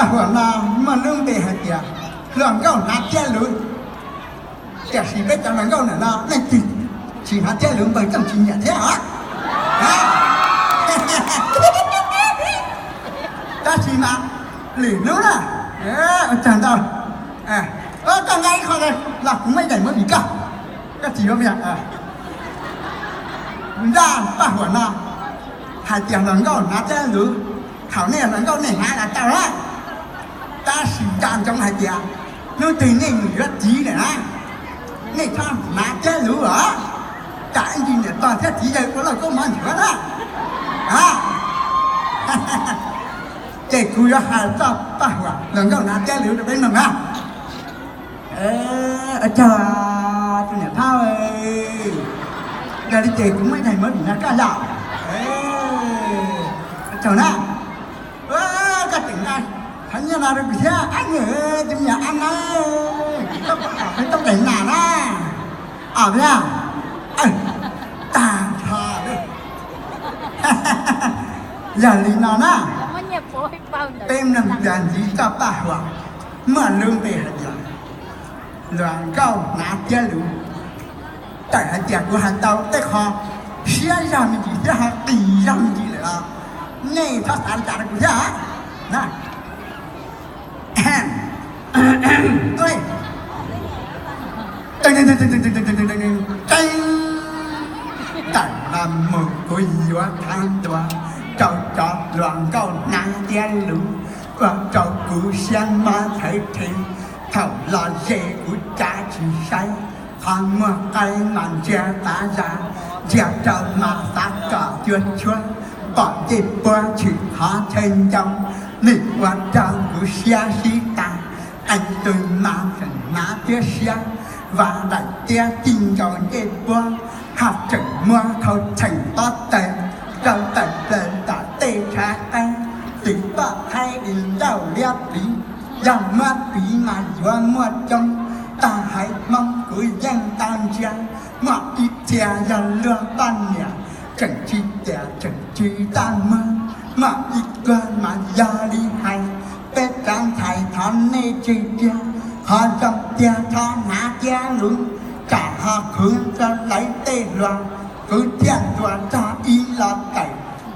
Paj huam no muaj lub npe hais tias hluas nkauj hnav tiab luv. Tiam sis peb cov hluas nkauj ntawm no leej twg tsis hnav tiab luv npawg tseem tsis nyiam thiab os. Tab sis mas lwm hnub na, ua tsaug ntau. Koj nqa ib qho los kuv muab ib daim muab vim koj, koj tsis yuav. Zaj paj huam no hais tias hluas nkauj hnav tiab luv, thaum nej hluas nkauj nej hnav los tau na, tab sis nco ntsoov hais tias hnub twg nej mus yuav txiv lawm na, nej txhob hnav tiab luv os, tsam ib ntsis niam tais thiab txiv yawg ua lauj kaub mov ntsuav na. Ces kuv yuav hais txoj paj huam hluas nkauj hnav tiab luv rau peb mloog na. Ua tsaug tus niam phauj, yog li ces kuv muab ib daim muab vim no koj yom. Ua tsaug na. Koj tseem na, qhov nyiaj no rau kuv thiab, ab, tus me nyuam ab na, koj pom qhov peb tau daim nas na. Os, tag nrho li. Yog li no na, peb mloog tas ntxiv txoj paj huam muaj lub npe hais tias hluas nkauj hnav tiab luv. Txawm hais tias kuv hais tau tej qho siab zog me ntsis thiab ho qis zog me ntsis lawm los nej txhob xav li cas rau kuv thiab na. Txawm no mus kuv yuav thav ntua rau cov hluas nkauj hnav tiab luv, ua rau kuv siab mob thawv rhe. Thaum los ze kuv cav tsis saib, qhov muag qaib mas ntsia tav zag, ntsia rau mas xav kom cua tshuab, pom ncej puab tshwm qhov chaw ncoo, nws ua rau kuv siab sib tas. Qee tug mas tseem hnav tiab siab, vas daim tiab tij nkaus ncej puab, haj tseem muab thau txheem pob taws rau tawm plaws tom tej tshav qaib, tiv poj thaib di ncauj liab pliv, yog muab piv mas yuav muaj coob. Tag haiv Hmoob kuv yeej tau ntsia, muaj ib txhia yog luag poj niam, tseem tsis tias tseem tsw txaj muag, muaj ib tug mas yog li hais, peb cov ntxhais thov nej tseg kiag, qhov zoo tiag txhob hnav tiab luv, tsam ho khuv rau lawv tej hluas, kuv thiaj ntuas txog ib los tawm,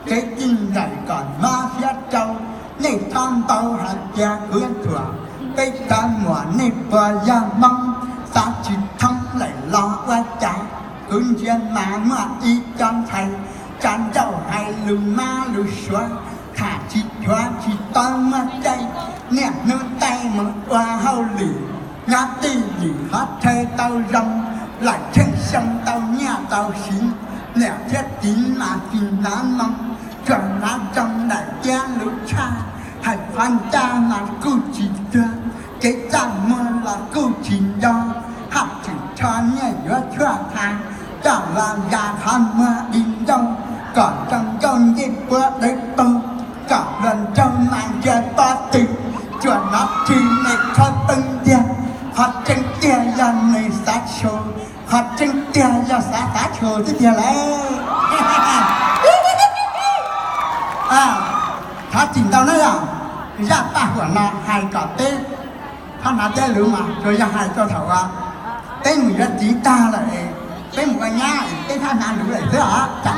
kev tij nraim kom mob siab rau, nej txhob npau hais tias kuv thuam, peb cov muam nej puas yog Hmoob, xav tsis thoob lawm los ua cas, kuv ntsia mas muaj ib co ntxhais, tsa nrauj hais lus mab lus suav, tham tsis dhuav tsis tau muaj caij, niaj hnub taij mus ua hauj lwm, nyob twj ywm qhov chaw tau zoo, lawm tsheej xyoo tau nyiaj tau siv, niam thiab txiv mas tsis hnov moo, tsuas hnov zoo daim tiab luv tshaj, hais qhov ncaj mas kuj tsis tuag, kev txaj muag los kuj tsis nco, haj tseem rho nyiaj yuav tshuaj tha, coj los ya qhov muag di ncauj, kom zoo nkauj ncej puab dawb paug, kom hluas nraug mas ntsia pob tw, tsuas hnov tsw me khawb peeb tiag, qhov tseeb tiag yog nws xav xyuas, qhov tseeb tiag yog xav xav xyuas twb tiag lauj. Thov txim ntau na yom, zaj paj huam no hais kom peb txhob hnav tiab luv mas tsuas yog hais rau thaum uas peb mus yuav txiv tag lawm, peb mus ua nyab peb txhob hnav luv lawm xwb os, tsam